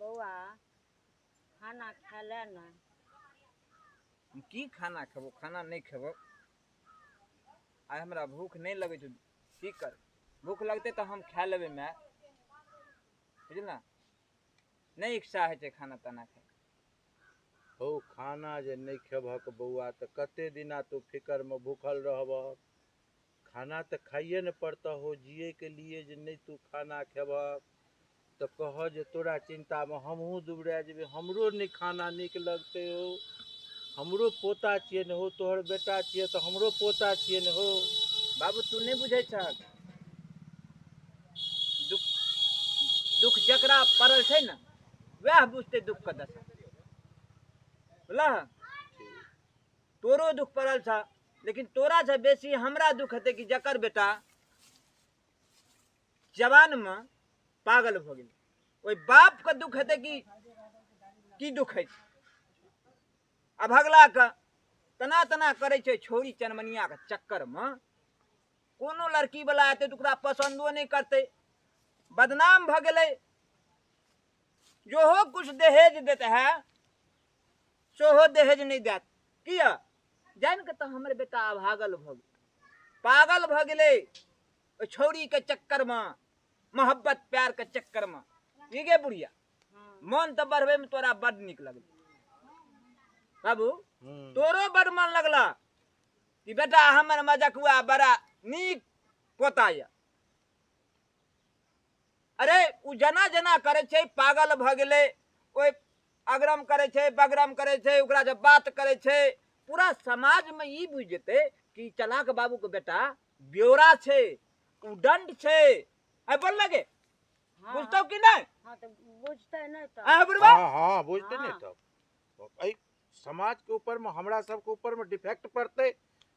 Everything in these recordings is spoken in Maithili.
बौआ खाना खेले ने। हम की खाना खेबो? खाना नहि खेबो, आइ हमरा भूख नहि लगै छौ। की कर, भूख लगतै तऽ हम खा लेबै माय, बुझल ने? नहि इच्छा होइ छै खाना ताना खाय। हौ, खाना जे नहि खेबहक बौआ तऽ कते दिना तू फिकरमे भूखल रहबह? खाना तऽ खाइए ने पड़तह हो जियैके लिए। जे नहि तू खाना खेबहक तऽ कह जे तोरा चिन्तामे हमहूँ दुबरा जेबै, हमरो नहि खाना नीक लगतै हो। हमरो पोता छियै ने हो, तोहर बेटा छियै तऽ हमरो पोता छियै ने हो। बाबू तू नहि बुझै छहक, दुख दुख जकरा पड़ल छै ने वएह बुझतै दुख के दशा। बुझलह? तोरो दुख पड़ल छ, लेकिन तोरा से बेसी हमरा दुख हेतै कि जकर बेटा जवानमे पागल भऽ गेलै, ओहि बापके दुख हेतै कि की दुख होइ छै। अभगलाके तना तना करै छै छौरी चनमनियाके चक्करमे। कोनो लड़की वाला एतै तऽ ओकरा पसन्दो नहि करतै, बदनाम भऽ गेलै। जोहो कुछ दहेज देत है सेहो दहेज नहि देत। किया? जानि कऽ तऽ हमर बेटा अभागल भऽ गेल, पागल भऽ गेलै ओहि छौड़ीके चक्करमे, मोहब्बत प्यारके चक्करमे। की गे बुढ़िया, मन तऽ बढ़बैमे तोरा बड नीक लगलै बाबू, तोरो बड मन लगला कि बेटा हमर मजकुआ बड़ा नीक पोता यऽ। अरे ओ जना जना करै छै पागल भऽ गेलै, ओहि अगरम करै छै बगरम करै छै, ओकरा जब बात करै छै पूरा समाजमे ई बुझि जेतै कि चलाक बाबूके बेटा ब्योरा छै, उदंड छै। आइ बोल लगे बुझतौ कि नहि? हाँ तऽ बुझतै नहि तऽ। आइ बुढ़बा? हाँ हाँ बुझतै नहि तब। एहि समाजके ऊपरमे हमरा सबके ऊपरमे डिफेक्ट पड़तै।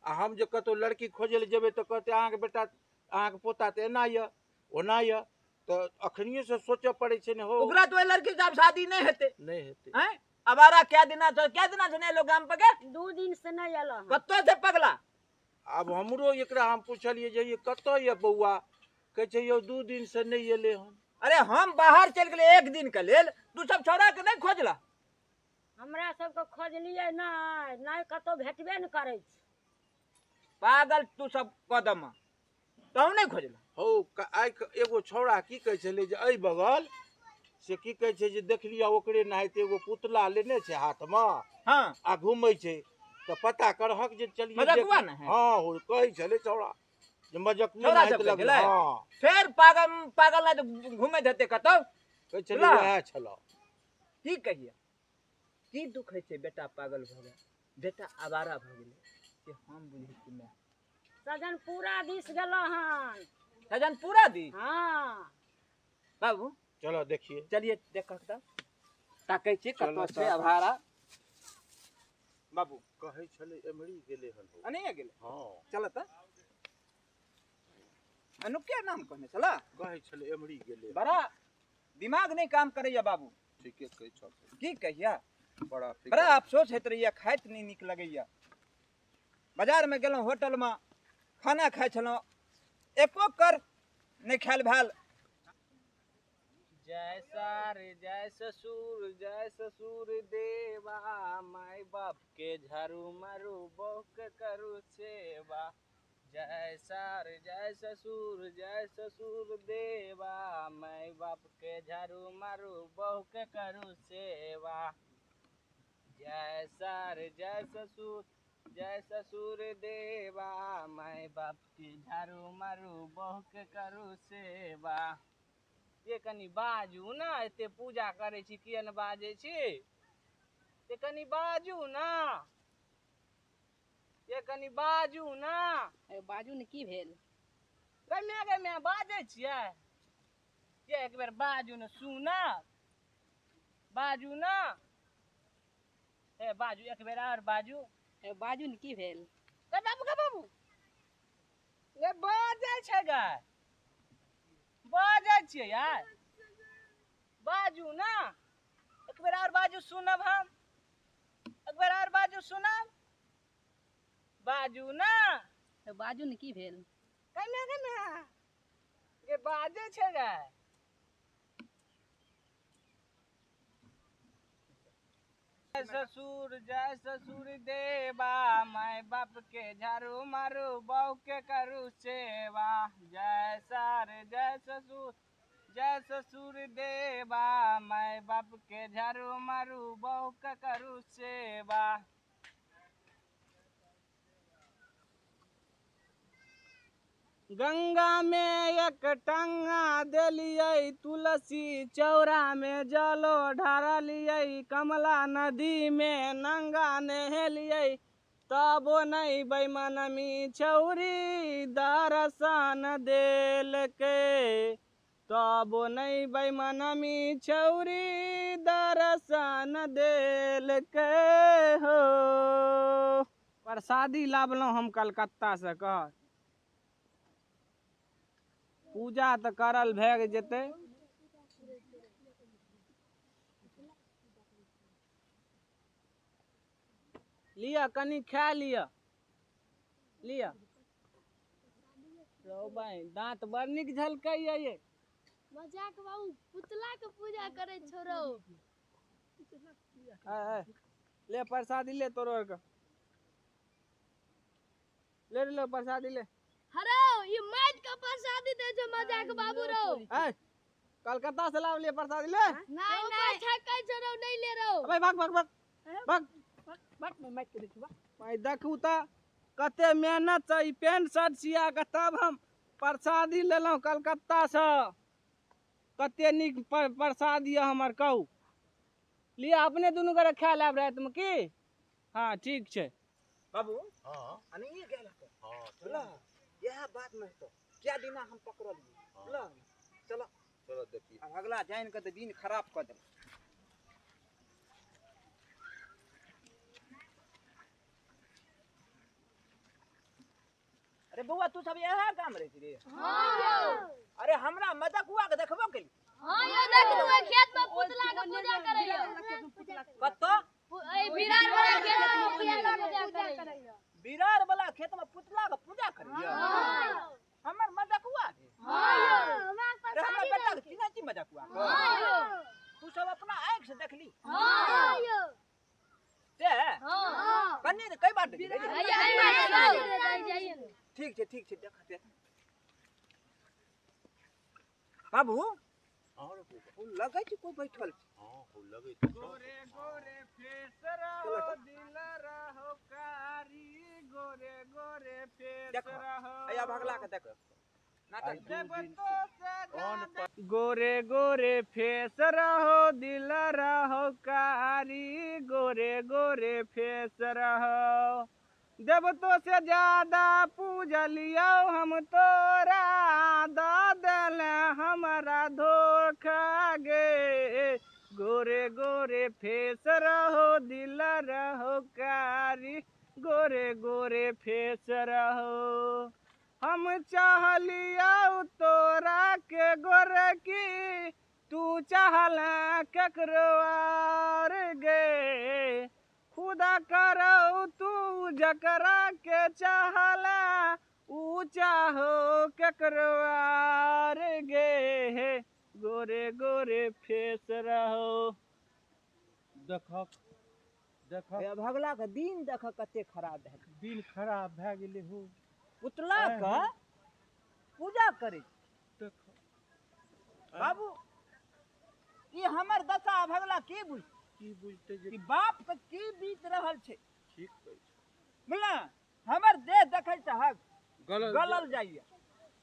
आ हम जे कतहु लड़की खोजै लए जेबै तऽ कहतै अहाँके बेटा अहाँके पोता तऽ एना यऽ ओना यऽ, तऽ अखनिएसँ सोचऽ पड़ै छै ने हो। ओकरा तो लड़की से आब शादी नहि हेतै। नहि हेतै। आँय अबारा क्या दिना से, क्या दिना से नहि एलो गाम पर गे? 2 दिन से नहि एलो हन। कतऽ से पगला? आब हमरो एकरा हम पुछलियै जे ई कतऽ यऽ बौआ, कहै छै यौ 2 दिन से नहि एलै हन। अरे हम बाहर चलि गेलियै 1 दिन के लेल, तू सब छौड़ा के नहि खोजला? हमरा सबके खोजलियै नहि, नहि कतौ भेटबे नहि करै छै। पागल तू सब कदम तहु नहि खोजला? हौ, आइ एगो छौड़ा की कहै छलै जे एहि बगल से की कहै छै जे देखलियै ओकरे नहाइते एगो पुतला लेने छै हाथमे। हाँ। आ घूमै छै, तऽ पता करहक जे चलियै। मजकुआ ने है? हाँ हो, कहै छलै छौड़ा जे मजकुए छौड़ा नहाइत सब कहै लगलै। छलै? हाँ। फेर पागल पागल नहि तऽ घूमैत हेतै कतौ। कहै छलै बुझलह? वएह छलऽ। की कहियै, की दुख होइ छै बेटा पागल भऽ गेल, बेटा आवारा भऽ गेलै, से हम बुझै छी माय। सजनपुरा दिस गेलो हन। सजनपुरा दिस? हाँ। बाबू चलो देखिए। चलिए देखक तऽ ताकै छी चलो कतऽ छै ताकू। अभारा। बाबू कहै छलै एमहरी गेलै हन। अनैया गेलै? हाँ। चल तऽ अनुके नाम कहने छला? कहै छलै एमहरी गेलै। बड़ा दिमाग नहि काम करैया बाबू। ठीके कहै छल। की कहिया, बड़ा बड़ा अफसोस होइत रहैया, खाइत नहि नीक लगैया। बाजारमे गेलहुँ होटलमे खाना खाइ छलहुँ, एको कर नहि खायल भेल। जय सार जय ससुर जय ससुर देवा, माय बाप के झाड़ू मारू बहू के करू सेवा। जय सार जय ससुर जय ससुर देवा, माय बाप के झाड़ू मारू बहू के करू सेवा। जय सार जय ससुर जय ससुर देवा, माय बाप के झाड़ू मारू बहू के करू सेवा। ये कनि बाजू ना, एते पूजा करै छी किया ने बाजै छी? ये कनि बाजू ना, ये कनि बाजू ना। ए बाजू ने, की भेल? गै माय, गै माय बाजै छियै? ये एक बेर बाजू ने, सुना बाजू ना। ए बाजू एक बेर और बाजू। ए बाजू ने, की भेल? गै बाबू, गै बाबू, गै बाजै छै, गै बाजै छियै यार, बाजू ना एक बेर और बाजू, सुनब हम। एक बेर और बाजू, सुनब, बाजू ना। ए बाजू ने, की भेल? गै माय, गै माय, गे बाजै छै गै। ससुर जय ससुर देवा, माय बाप के झाड़ू मारू, बहू के करू सेवा। जय सार जय ससुर जय ससुर देवा, माय बाप के झाड़ू मारू, बहू के करू सेवा। गंगा में एक टंगा देलियै, तुलसी चौरा में जलो ढारलियै, कमला नदी में नंगा नहेलियै, तबो नहीं बेईमानमी छौरी दर्शन देलकै, तबो नहीं बेईमानमी छौरी दर्शन देलकै हो। प्रसादी लाबलहुँ हम कलकत्ता से, कह पूजा तऽ करल भए जेतै। लिअ कनि खा लिअ, लिअ रौ भाई, दांत बड़ नीक झलकैया ये। मजाक बाबू पुतला के पूजा करै छौ रौ। ले प्रसादी ले, तोरो आर के ले ले प्रसादी ले। हरो ई माइट के प्रसादी दे छौ मजाक बाबू रौ। ए कलकत्ता से लाव ले प्रसादी ले। नहीं नहीं छकै छौ रौ, नहीं ले रौ। अबे भाग भाग भाग भाग भाग, मैं माइट के देखबा। भाई देखू त कते मेहनत से ई पेंट शर्ट सिया के तब हम प्रसादी लेलहुँ कलकत्ता से। कते नीक प्रसाद यऽ हमर, कहू लिअ अपने दुनू गोरे खा लेब रातिमे की। हाँ ठीक छै बाबू। हाँ अनैये गेल हतो। हाँ बुझल, इएह बात में हेतो क्या दिना हम पकड़लियै। बुझल, चलो चलो देखिए। अब अगला जानि के तऽ दिन खराब कऽ देलक। अरे बौआ तू सब इएह काम रहै छी रे? हां यौ। अरे हमरा मदकुआ के देखबो केली? हां यौ देखलु, ओइ खेत में पुतला के पूजा करै यौ। कतऽ? ए बिरार वाला खेत में पुतला के पूजा करै यौ। बिरार वाला खेत में पुतला के पूजा करै यौ? हां। हमर मदकुआ रे? हां यौ। हमरा अरे हमरा बेटा के चिन्है छी मदकुआ के? हां यौ। तू सब अपना आँखि से देखली? हां यौ। से हां। कन्ने रे कई बार देखली? हैया हैया जाइए। ठीक छै ठीक छै, देख देख बाबू। हाँ रे बौआ। ओ लगै छै कोइ बैठल छै। हाँ हो लगै तऽ छौ। गोरे गोरे फेस रहो दिल रहो कारी, गोरे गोरे फेस देखो, रहो। अया भगला के देख नाटक। आइ दू दिन से अन्न गोरे गोरे फेस रहो दिल रहो कारी, गोरे गोरे फेस रहो। देवतो से ज्यादा पूजलियौ हम तोरा, द देले हमरा धोखा गे। गोरे गोरे फेस रहो दिल रहो कारी, गोरे गोरे फेस रहो। हम चाहलियौ तोरा के गोरकी, तू चाहला केकरो आर गे। खुदा करौ तू जकरा के चाहला, ऊ चाहो केकरो आर गे। गोरे गोरे फेस रहो। देखक देखक अया भगला के दिन देख कते खराब भेल। दिन खराब भए गेलै हो। पुतला के पूजा करै देख बाबू, ई हमर दशा भगला की बुझ की बुझते जे कि बाप के की बीत रहल छै। ठीक कहै छै। बुझला, हमर देह देखै छहक गलल गलल जाइए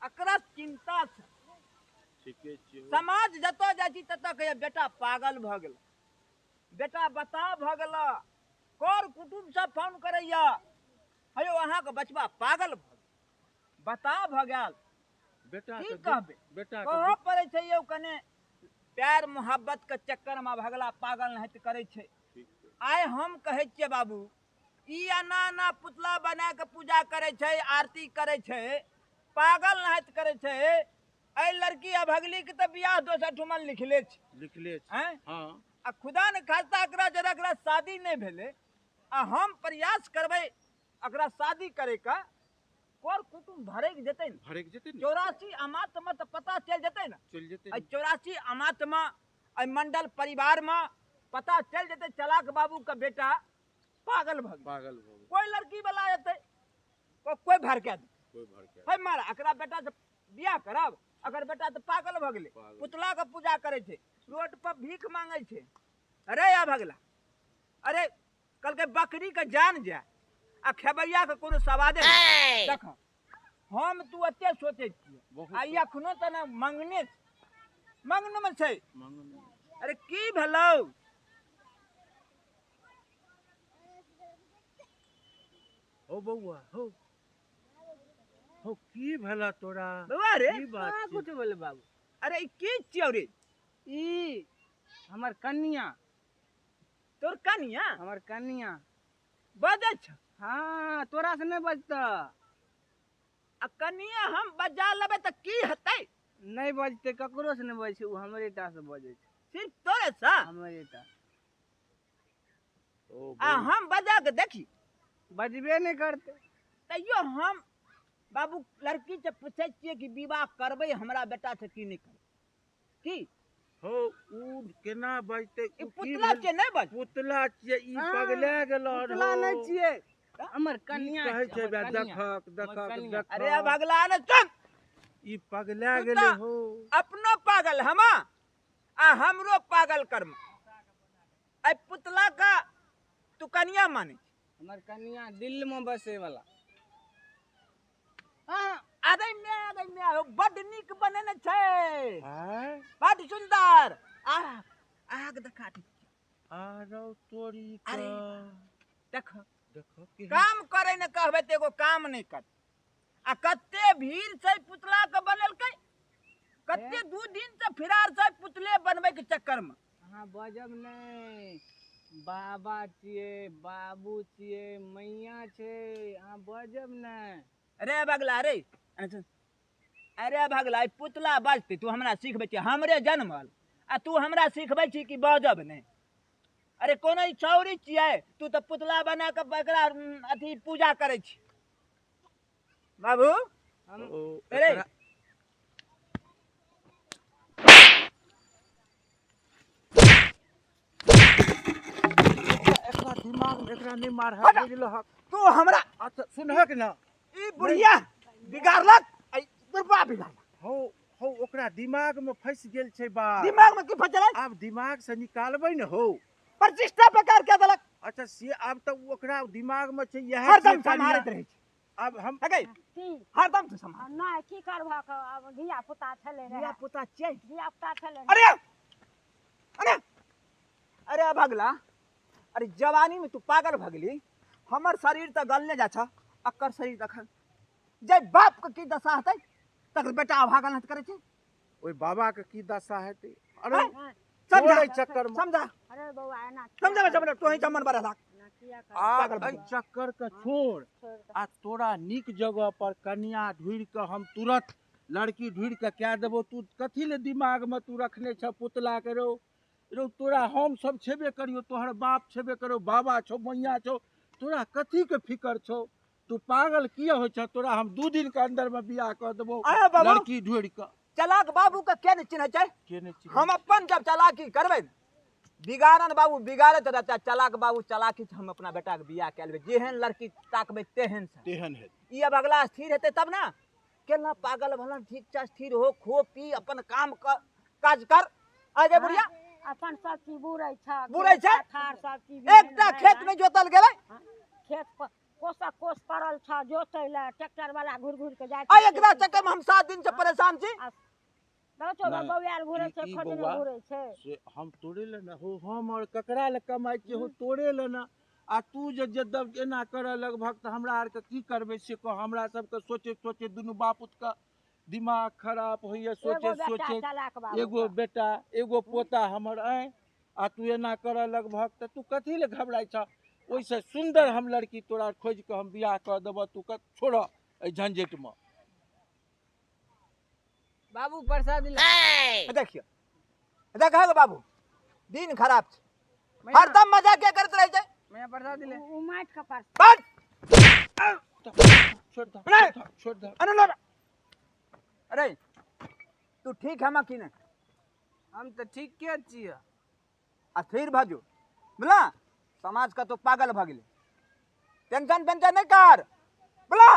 एकरा चिंता छै। ठीके छियै हो। समाज जतऽ जाइ छी ततऽ कहैया बेटा पागल भऽ गेल, बेटा बताह भऽ गेल। कर कुटुम्ब सब फोन करैया, हेयौ अहाँके बचबा पागल भऽ गेल, बताह भऽ गेल। बेटा की के कहबै? बेटा के कहऽ पड़ै छै यौ, कने प्यार मोहब्बत के चक्कर में भगला पागल नहीं करै छै। ठीक छै। आइ हम कहै छियै बाबू, ई एना एना पुतला बना के पूजा करै छै, आरती करै छै, पागल नहीं करै छै। एहि लड़की आ भगली के तऽ बियाह दोसर ठुमन लिखले छै। लिखले छै। आँय? हाँ। आ खुदा ने खास्ता एकरा जरा एकरा शादी नहि भेलै, आ हम प्रयास करबै एकरा शादी करे के, कर कुटुम्ब भरैक जेतै ने। भरैक जेतै ने। 84 अमात में तऽ पता चलि जेतै ने। चलि जेतै एहि ने। 84 अमात में, एहि मंडल परिवार में पता चल जेतै चलाक बाबू के बेटा पागल भ गेल। पागल भऽ गेल। कोई लड़की वाला एतै कोई भड़का दे, कोई भड़का हे मार एकरा बेटा से बियाह करब, अगर बेटा तऽ पागल भऽ गेलै, पुतला के पूजा करै छै, रोड पर भीख मांगै छै। अरे आ भगला, अरे कहलकै बकरी के जान जाय आ खेबैया के कोनो सवादे नहि। देख हम तू एते सोचै छियै आ ई एखनो तऽ ने मंगने मंगन मे छै। अरे की भेलौ? हो बौआ हो हो की भेला तोरा बौआ रे? की बात कहाँ कुछ बोले बाबू। अरे ई की छियौ रे? ई हमर कनिया। तोर कनिया? हमर कनिया। बजै छ? हाँ, तोरा से नहीं बजता। आ कनिया हम बजा लेबै तऽ की हेतै? नहीं बजते, ककरो से नहीं बजै छै, उ हमरे टा से बजै छै। सिर्फ तोरे से? हमरे टा। आ हम बजा के देखी बजबे नहीं करते। तैयो हम बाबू लड़की से पूछै छियै कि विवाह करबै हमरा बेटा से की नहीं करबै? की हो उ केना बजतै? ई पुतला छियै, नहीं बज पुतला छियै, ई पगला गेल। पुतला नहीं छियै, हमर कनिया कहै छै। देखक देखक देखक। अरे भगला ने चल, ई पगला गेलै हो। अपनो पागल हमा आ हमरो पागल कर्म। ऐ पुतला का तू कनिया माने? हमर कनिया दिल में बसे वाला। अरे मैं बड नीक बनेने छै, बड सुंदर। आ आग देखा दे। आरो तोरी। अरे देख देखो, काम करे ने कहबै त एगो काम नहीं कर। आ कते भीड़ छै पुतला के बनेलकै, कते 2 दिन से फिरार छै पुतले बनबै के चक्कर में। अहाँ बजब नहीं, बाबा छियै, बाबू छियै, मैया छै, अहाँ बजब नहीं। अरे भगला रे, अरे भगला पुतला बजतै तू हमरा सिखबै छी? हमरे जन्मल आ तू हमरा सिखबै छी कि बजब नहि? अरे कोनो छौरी छियै तू तऽ पुतला बना कऽ एकरा अथी पूजा करै छी। बाबू अरे एकरा दिमाग में एकरा नहीं मारहक, बुझलहक? तू हमरा अच्छा सुनहक ना, ई बुढ़िया बिगाड़लक, ई बुढ़बा बिगाड़लक। हो हो ओकरा दिमाग में फंस गेल छै बात। दिमाग में की फंसलै? आब दिमाग से निकालबै ने हो। प्रतिष्ठा प्रकार के देलक। अच्छा से आब तऽ ओकरा दिमाग में छै इएह हरदम सम्हारैत रहै छै। आब हम हरदम से सम्हार। नहि की करबहक, आब धिया पुता छलै धिया पुता छियै, धिया पुता छलै। अरे अरे अरे भगला, अरे जवानी में तू पागल भगली। हमर शरीर तऽ गलने जा छ, अकर शरीर तखन जे बाप के की दशा हेतै तकर बेटा अभागल हत करै छै। ओहि बाबा के की दशा हेतै? अरे समझा चक्कर में समझा। अरे बौआ एना समझा समझा, तू ही चमन बड़ा लाग आ एहि चक्कर के छोड़ आ तोरा नीक जगह पर कन्या ढूंढि के हम तुरंत लड़की ढूंढि के कए देबो। तू कथी ले दिमाग में तू रखने छ पुतला के? रो रो तोरा हम सब छेबे करियो, तोहर बाप छेबे करो, बाबा छौ, मैया छौ, तोरा कथी के फिकर छौ? तू पागल किया होइ छ? तोरा हम 2 दिन के अंदर में बियाह कर देबो लड़की ढूंढि के। चलाक बाबू के के नहीं चिन्है छै? के नहीं चिन्है? हम अपन जब चलाकी करबै बिगाड़न बाबू बिगाड़ैत रहता, चलाक बाबू चलाकी हम अपना बेटा के बियाह कए लेबै। जेहन लड़की ताकबै तेहन से तेहन हेतै। ई अब अगला स्थिर हेतै तब ना। केना पागल भलन? ठीक छै, स्थिर हो, खो पी, अपन काम कर, काज कर। आ जे बुढ़िया अपन सब चीज बुरै छै, बुरै छै। सब चीज एकटा खेत में जोतल गेलै, खेत पर कोसा कोस पड़ल छ जोतै ले, ट्रैक्टर वाला घुर घुर के जाइ छै। एकरा चक्कर में हम 7 दिन से परेशान छी। देखो बौआ घुरै छै, खोजने घुरै छै। से हम तोरे ले ना हो, हम और ककरा ले कमाइ छियै हो, तोरे ले ना। आ तू जे जब एना करऽ लगभग तऽ हमरा आरके की करबै से कह। हमरा सबके सोचे सोचे दुनू बापुत के दिमाग खराब होइए सोचे सोचे। एगो बेटा एगो पोता हमर अइ, आ तू एना करऽ लगभग तऽ तू कथी ले घबराइ छह? ओहिसँ सुन्दर हम लड़की तोरा खोजि कऽ हम बियाह कऽ देबऽ। तू छोड़ एहि झंझटमे। बाबू प्रसाद देखियो, देखा बाबू दिन खराब छै, हरदम मजाक के करैत रहै छै। मैं प्रसाद ले उ माटि के पर छोड़ दे, छोड़ दे। अरे तू ठीक है की नहीं? हम तऽ ठीके छियै। स्थिर भऽ जो, बुझला? समाज का तो पागल भऽ गेलै। टेंशन पेंशन नहीं कर, बुझला?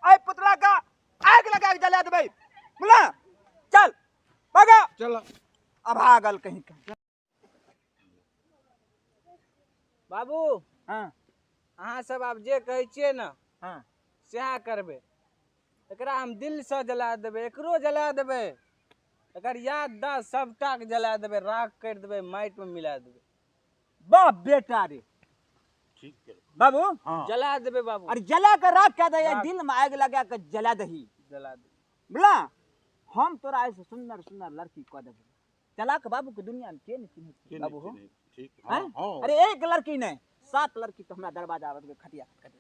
एहि पुतला का आगि लगा के जला देबै, बुझला? चल भागा, चल अभागल कहीं का। बाबू हाँ अहाँ सब आब जे कहै छियै ने हाँ सएह करबै। एकरा हम दिलसँ जला देबै, एकरो जला देबै, एकर याददाश्त सबटाके जला देबै, राख करि देबै, माटिमे मिला देबै। बाप बेटा रे, ठीक है बाबू हाँ जला देबै बाबू। अरे जला के राख के दे, दिल में आगि लगा के जला दही, जला देबै, बुझला? हम तोरा ऐसे सुंदर सुंदर लड़की कऽ देबै। चलाक बाबू के दुनिया में के नहीं चिन्है छै बाबू हो? ठीक हाँ हाँ। अरे एक लड़की नहीं, 7 लड़की तो हमरा दरवाजा आबत के खटिया खट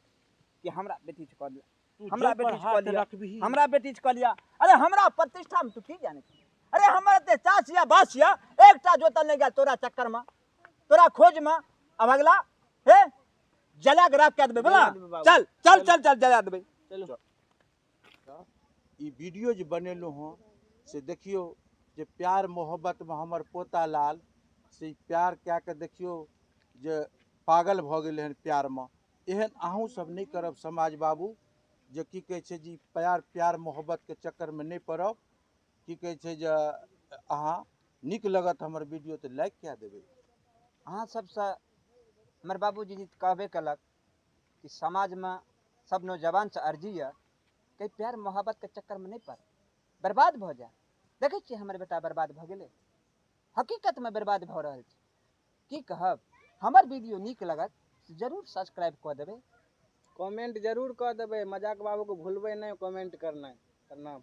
कि हमरा बेटी से कऽ लिया, हमरा बेटी से कऽ लिया, हमरा बेटी से कऽ लिया। अरे हमरा प्रतिष्ठा में तू की जाने छी? अरे हमरा ते चास या बास या एकटा जोतल नहीं गेल तोरा चक्कर में, तोरा खोज में। अब अगला हे जला के राख के देबै, बोला? चल चल चल चल जला देबै। चलो ई वीडियो जे बनेलहुँ हँ से देखियौ जे प्यार मोहब्बत में हमर पोता लाल से प्यार कए के देखियौ जे पागल भऽ गेलै हन प्यार में। एहन अहूँ सब नहि करब समाज बाबू, जे की कहै छै जे प्यार प्यार मोहब्बत के चक्कर में नहि पड़ब। की कहै छै जे अहाँ नीक लगत हमर वीडियो तऽ लाइक कए देबै। अहाँ सबसँ हमर बाबूजी जी कहबे कलक कि समाजमे सब नौजवानसँ अर्जी यऽ कि प्यार मोहब्बत के चक्कर में नहीं पड़, बर्बाद भऽ जाए। देखै छियै हमर बेटा बर्बाद भऽ गेलै, हकीकतमे बर्बाद भऽ रहल छै। की कहब, हमर वीडियो नीक लगत जरूर सब्सक्राइब कऽ देबै, कमेंट जरूर कऽ देबै। मजाक बाबूके भूलबै नहि कमेंट करनाइ। प्रणाम।